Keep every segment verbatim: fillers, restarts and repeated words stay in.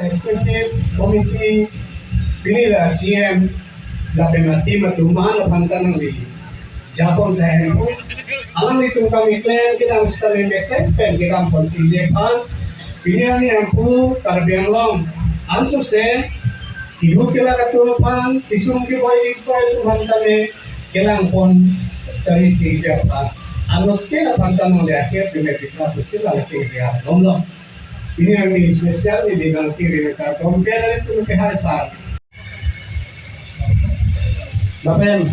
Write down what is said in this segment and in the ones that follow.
Executive Committee, pini la C M, lapen a-team atum aphan ta nangli japon tha hemphu. Alanglitum kami klem kedam sitame mesen pen kedam pon tingje aphan, pini arni hemphu Karbi Anglong ansose kihu kelak atum aphan, kisung kiboi kiboi atum aphan tame kelang pon chari tingje aphan, anut ke aphan ta nangli akhir keme pitha pusi la tingje aphan lomlo. Pini arni special neli nangkiri kardom ke nanglitum kehai sar. Lapen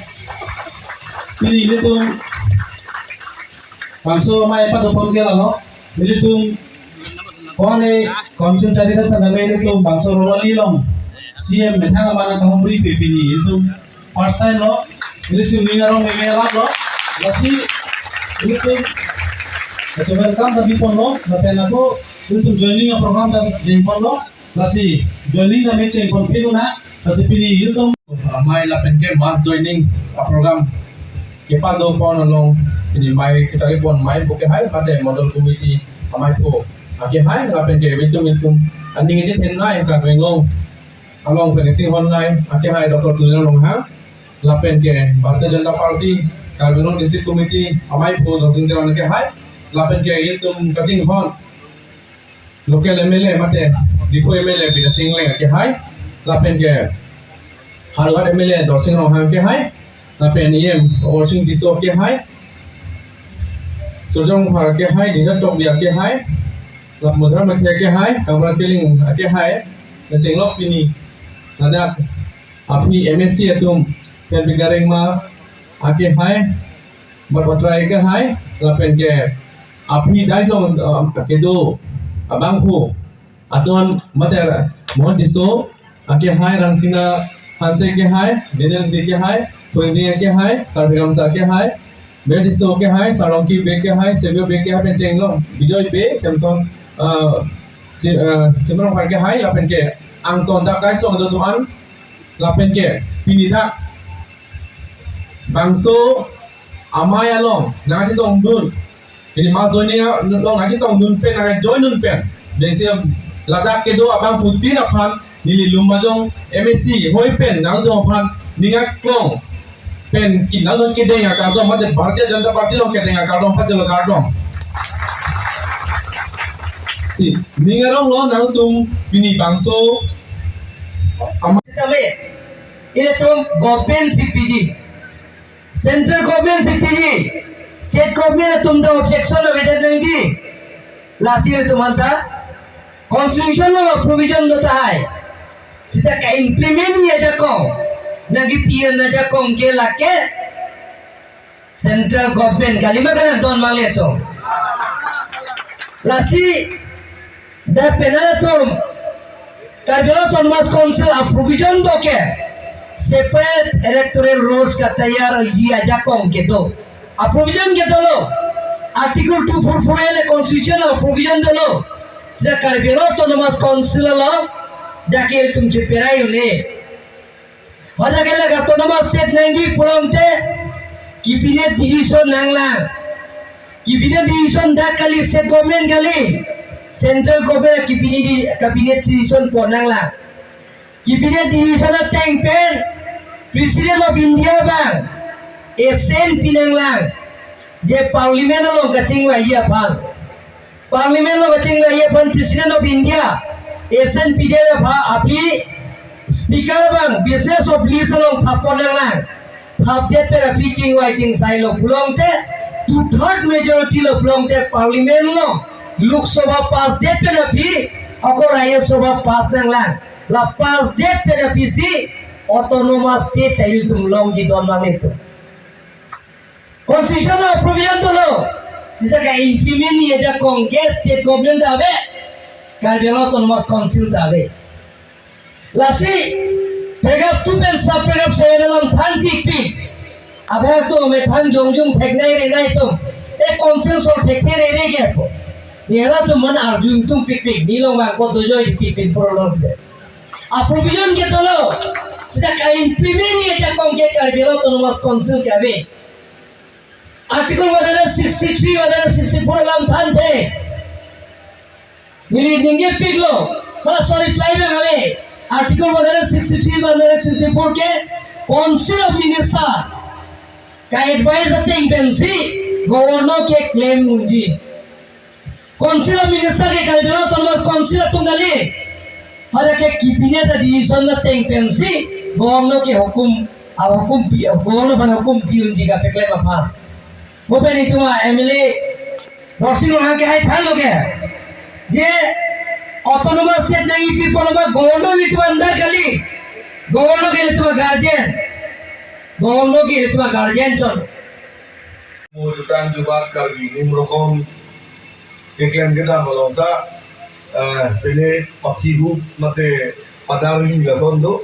pini ilitum bangso amei padopon ke lalo, ilitum ko-an e council chari tha tha name ilitum bangso Rongvali along C M methang aman kahumri pe pini ilitum first time lo, ilitum ning arong meme alam lo, lasi ilitum kachebar kam ta biponlo, lapen ako ilitum joining a-program ta dengponlo, lasi joining ta mecheng pon pilo na, lasi pini ilitum amei lapen ke mass joining a-program kepadopon along pini amei kechari pon amei phu kehai, mate Mandal Committee amei phu akehai, lapen ke ilitum ilitum aning chethenei Karbi Anglong along pen chinghonnei akehai Doctor Tuliram Ronghang, lapen ke Bharatiya Janata Party Karbi Anglong District Committee amei phu Dorsing Teron akehai, lapen ke ilitum kachinghon local M L A mate Diphu M L A Bidya Sing Engleng akehai, lapen ke Howraghat M L A Dorsing Ronghang akehai, lapen E M Orsing Tisso akehai, Surjong Phar akehai, Dingjat Tokbi akehai, lapen Mudra Mathe akehai, Kamra Killing akehai, lapen chenglok pini ladak aphi M A C atum, pen Bika Rengma akehai, Bar Patrai akehai, lapen ke aphi dai along, uh, kedo abangphu atum mate Mohon Tisso akehai, Rangsina Hanse akehai, Daniel Ingti akehai, Phuring Ding akehai, Karbi Gamsa akehai, Ber Tisso akehai, Sarongki Bey akehai, Savio Bey akehai, pen chenglok Bijoy Bey, Kemton, uh, si, uh, Simon Rongphar akehai, lapen ke angton dak dai along atum an, lapen ke pini dak bangso amei along nangchetongdun, pini mass joining along nangchetongdun pen, nangjoindun pen, besi ladak kedo abangphutin aphan neli Lumbajong M A C hoi pen nangtum aphan ning aklong pen ke nangtum kedeng akardom, mate Bharatiya Janata Party along kedeng akardom pajalo kardom. Ning arong lo nangtum pini bangso amei. Tame, ilitum government si piji, central government si piji, state government atum ta objection avedet nangji. Lasi ilitum anta constitution along provision do tahai, seta ka-implement-ji ajakong, nangkepi-an ajakong ke lake central government kali ma, kalang don mangle atum. Lasi dak penang atum Karbi Anglong Autonomous Council a-provision do ke separate electoral rolls katayarji ajakong kedo. A-provision ke dolo. Article two four four A le constitution a-provision dolo. Seta Karbi Anglong Autonomous Council along dak ilitum cheperai un-e. Hadak ke lake autonomous state nangji pulote cabinet decision nanglang. Cabinet decision dak kali, state government kali, central government cabinet, cabinet decision pon nanglang. Cabinet decision ateng pen President of India abang assent pi nanglang, je parliament along kachingvaiji aphan. Parliament along kachingvaiji aphan President of India assent pidet aphi Speaker abang business of list along thap pon nanglang. Thapdet pen aphi chingvai chingsailo pulote, two third majority lo pulote parliament along, Lok Sabha pass det pen aphi ako Rajya Sabha pass nanglang. La pass det pen aphisi autonomous state ta ilitum longji don mangle atum. Constitution a-provision dolo. Seta ka-implement-ji ajakong ke state government ta ave, Karbi Anglong Autonomous Council ta ave. Lasi paragraph two pen sub paragraph seven alam thanpikpik. Abang atum, methan jongjung theknei renei atum, e council sor thekthe rere ke po. Nihalatum man arju ingtungpikpik, nelong vangpo, dojoipikpik prolong de. A-provision ke dolo, seta ka-implement-ji ajakong ke Karbi Anglong Autonomous Council ke ave. Article one hundred sixty-three, one hundred sixty-four alam thanthe. Neli ningjepiklo, Pas sorry, reply abang ave. Article one hundred sixty-three, one hundred sixty-four ke Council of Minister ka-advise ateng pensi Governor ke claim unji. Council of Minister ke Karbi Anglong Autonomous Council atum kali. Hala ke cabinet a-decision ateng pensi Governor ke hukum, a-hukum pi, Governor aphan hukum pi unji kapaklem aphan. Mo pen itum a-M L A Borsing Ronghang ke hai thanlo ke, je Autonomous State nangkipi apot ma Governor ilitum under kali. Governor ke ilitum a-guardian. Governor ke ilitum a-guardian chot. Mo jutang jubat Karbi nim rokom keklem kedam along ta, eh, pine pakhi hu mate padar ni lason do.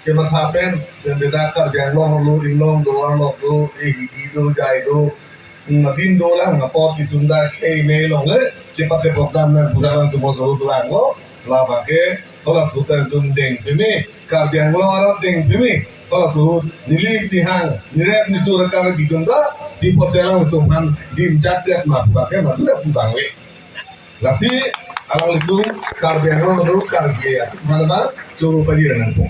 Chematha pen, pen beda Karbi Anglong lo, Inglong do, Arlok do, Ehidi do, Jai do, hmm, adim do lang, apot itum ta khei mei longle, chepate pokdam nang pudalang tumo so do lang lo, labang ke, hala sutan tun deng peme, Karbi Anglong arat deng peme, hala su, nilip nihang, nirep nitur Karbi itum ta, di poselang itum han, dim chak tet ma pudake, ma tuda pudang we. Lasi alanglitum Karbi Anglong do Karbi atum aphan ma choro pajir nangpo.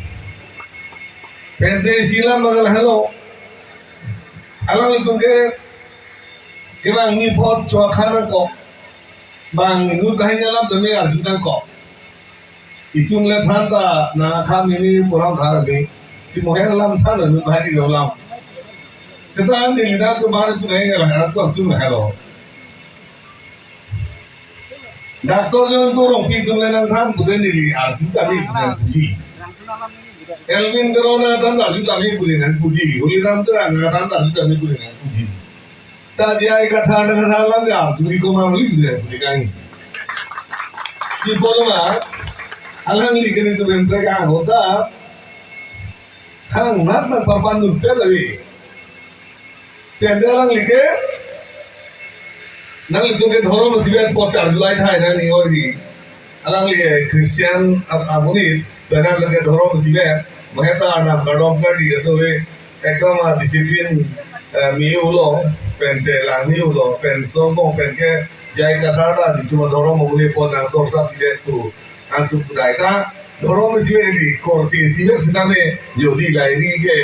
Pente isi alam abang lahelo. Alanglitum ke kevangji apot chokha nangkok. Bang inut banghini alam tame arju nangkok. Itum le than ta nangkam ini kurang thar ni. Si mohen alam than inut banghini alam. Seta Delhi atum bar tu nai ngalah atum lahelo. Doctor Jayanta Rongpi atum le nangthan pute neli arju tame nangpuji. Elwin Teron nangthan arju tame pute nangpuji. Holy Ram Terang nangthan arju tame pute nangpuji. Ta J I Kathar nangthan alam ya arju ni komang li pute nangpuji kang. Di apot ma alangli ke nelitum Hemprek ahut ta hang nat nang parpan dun pe lagi. Pente alangli ke, nanglitum ke dhorom isivet apot charju ai thai nang ni oi di. Alangli ke Christian ap-, amonit, penang lake dhorom isivet, maheta anam kardom kardi ato e, ekdom a-discipline, eh, mi ulo, pente lang mi ulo, pen sombong pen ke, J I Kathar ta, di cuma dhorom amonit apot nang sorsap isivet tu. Angtuk budai ta, dhorom isivet di, korte isivet sitame, jodi lahai ke,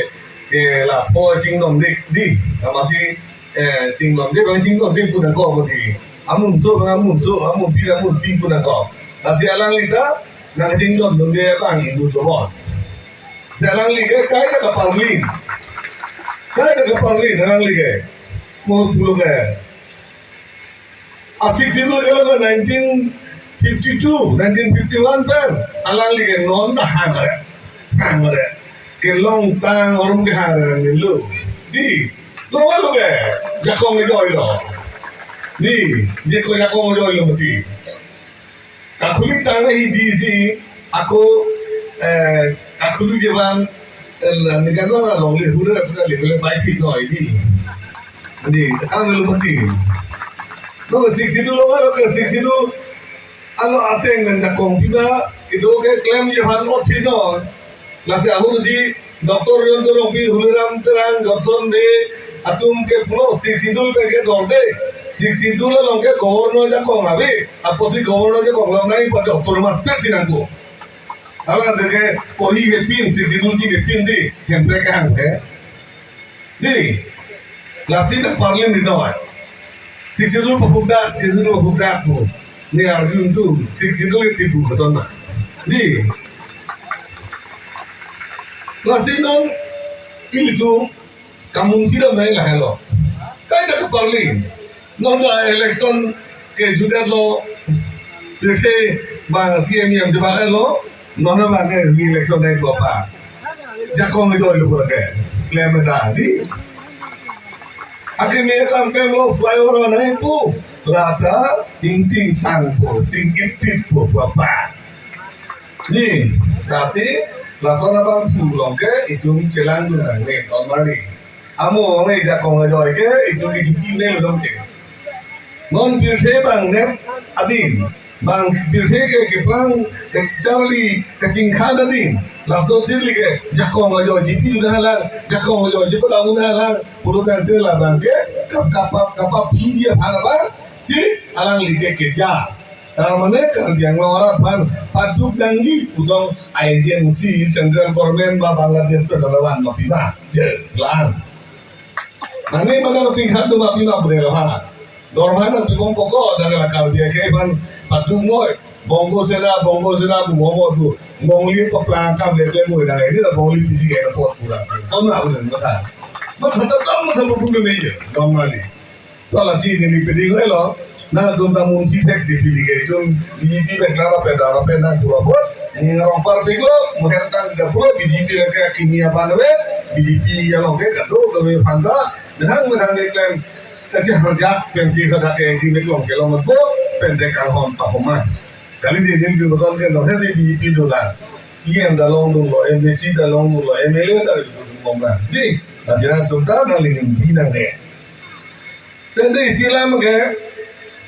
ke lapu chingdom dik di, amatsi, eh, chingdom dik, bang chingdom dik pu nangkok di. Amunso, bang amunso, amunpi, amunpi pu nangkok. Lasi alangli ta, nang chingdom dun de bang inut lo bon. Si alangli ke, kaita kaparli. Kaita kaparli, alangli ke. Mo pulo ke. A Sixth Schedule ke nineteen fifty-two, nineteen fifty-one pen, alangli ke non ta hangre, hangre. Kelongtang arum ke hangre nilo. Di, lo lo ke, jakong ke joy lo. Di, je ko jakong joy lo mati. Kakhuli tang hi di si, ako, eh, kakhuli jewan, eh, la, ni kan la longle hure, hure le, hure bai pi noi di. Di, ang lu mati. No, Sixth Schedule lo, lo ke Sixth Schedule. Alo ateng nang jakong pina, ido ke klem jewan ot pi noi. Lasi ahut si Doctor Jayanta Rongpi, Holy Ram Terang, Godson Bey atum ke pulo Sixth Schedule pen ke dorde. Sixth Schedule along ke Governor jakong ave. Apotsi Governor jakong long nai pati Autonomous State si nangkok. Alang de ke pori ke pin, Sixth Schedule ke pin si, Hemprek ke hang he. Di, lasi nang parlin di noi. Sixth Schedule papukdak, Sixth Schedule papukdak mo. Ne arjun tu, Sixth Schedule ke tipu koson na. Di, lasi non, ilitum, kamun sidam nai lahelo. Kaita kaparli. Non ta election ke judet lo. Jese bang C M M jebak lo. Non bang ke election nai lo pa. Jakong joy lo ke. Klem ta di. Aki me kam kem lo flyover nai pu. Lata ting ting sang po, singkit tit po, bapa. Ni, lasi, lason abang pu long ke, itum chelang dun nang ne, ton mari. Amo, amo jakong ajoy ke, itum ke juti ne long ke. Non pirthe bang net adim, bang pirthe ke keplang, kecharli, kechingkhan adim. Laso chili ke, jakong ajoy jipi dun halang, jakong ajoy jipi dun halang, puro tangte labang ke, kap, kap, kap, kap, phi dia phan abang, si, alangli ke keja. Tar mane Karbi Anglong arat aphan paduk nangji pu tong agency, central government ba Bangladesh pen lavan ma pima. Je, plan. Mane mana pi khat do ma pima pu lavan. Dorma nangpibom koko, dak la Karbi akhei aphan paduk moi. Bongo Sena, Bongo Sena, Bongo tu. Bongli paplang kam le kle moi nang ini la Bongli pisi ke na pot pura. Kau na udah mata. Mata tam mata pun le je. Dorma ni. To lasi neli pidi ko lo. Nangtum ta munsi thek si pidi ke itum B J P pen klara pen dara pen nang pura bot. Ni rong parpik lo, muher tang da pura B J P ke kimia ban we, B J P along ke kado kami phanta. Dang dang de klem. Kaje harjak pensi kada ke di mek long ke long bot, pen de kang hon pa homa. Kali di din ke beton ke long si B J P do la. E M da long dun lo, M A C da long dun lo, M L A da long dun lo. Di, lasi nangtum ta nang lingin binang de. Tende isi alam ke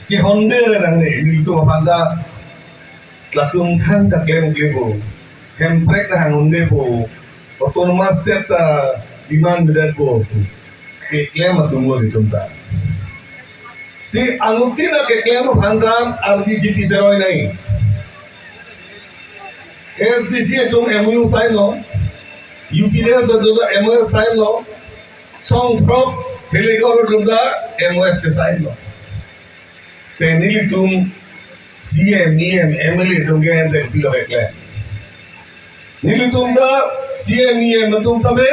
chehonde re nangne, nelitum aphan ta latum thang ta klemkle po. Hemprek ta hanghonde po. Autonomous state ta demand bedet po. Keklem atum lo nelitum ta. Si anuttin ta keklem aphan ta R D G P seroi nai. A S D C atum M O U sign lo. U P D S atum ta M O S sign lo. Song throk, Helegaon atum ta M O S che sign lo. Te nelitum C M, E M, M L A atum ke ente kopilo keklem. Nelitum ta C M, E M atum ta be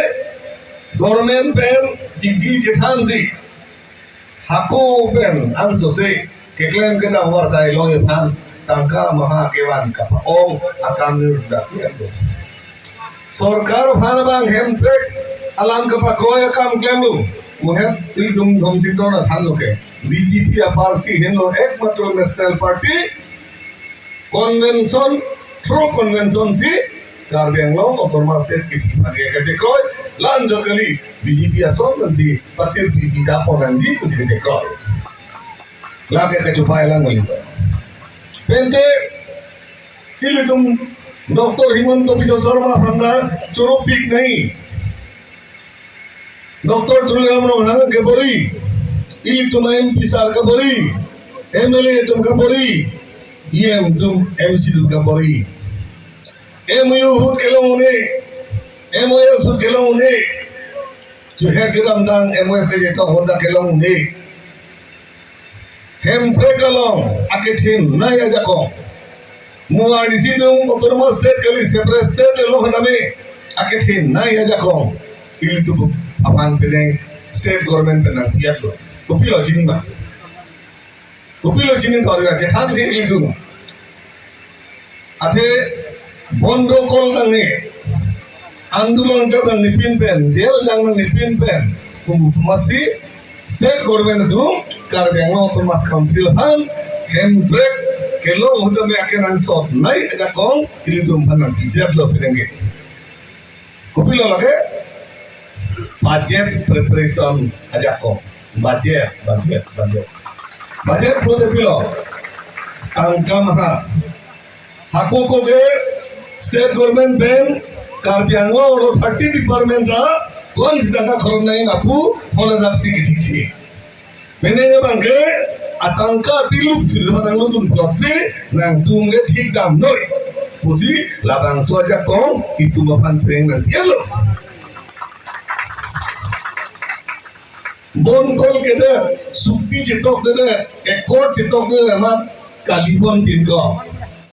government pen chingki chethan si. Hako pen ansose keklem kedam varsai long iphan tangka maha kevan kapa-ong akam nirdak nian do. Sorkar aphan abang Hemprek alam kapakroi akam klem lo. Muhet ilitum Dhomsing Tokbi than lo ke. B J P a party henlo ekmatro national party. Convention, through convention si Karbi Anglong Autonomous State kipi aphan ke kachekroi, la-anchot kali B J P ason pensi patir pisi japon nangji pusi kachekroi. Lake kachupai lang kali. Pente ilitum Doctor Himanta Biswa Sarma aphan ta choro pik nai. Doctor Tuliram Ronghang ke bori, ilitum M P sir ke bori, M L A atum ke bori, E M atum, M C atum ke bori. M O U ahut kelong un-e, M O S ahut kelong un-e. Chuhet kedamtang M O S kejetok ahut ta kelong un-e. Hemprek along akethenei ajakong. Mo arnisi atum Autonomous State kali, separate state along hatame akethenei ajakong. Ilitum aphan penang state government penang piat lo. Kopilo chini ma? Kopilo chini thor ya chethan ke ilitum. Athe bondo kol nangne, andolon ta nangne pinpen, jail jang nangne pinpen, kum matsi state government atum Karbi Anglong Autonomous Council aphan Hemprek kelong ahut tame akenangsotnei ajakong ilitum aphan nangpidet lo penang ke. Kopilo lake? Budget preparation ajakong. Budget, budget, budget. Budget pulote pilo? Tangka maha. Hako koke state government pen Karbi Anglong arlo thirty department ta konsi tangka khorok nangji lapu hola daksi kethik thik. Penang abang ke atangka tilup si lapu nanglutum plot si nangtum ke thik damnoi pusi labangso ajakong itum aphan peng nangpian lo. Bon kol kedet, sukti chetok dedet, accord chetok dedet amat kali bon pinkok.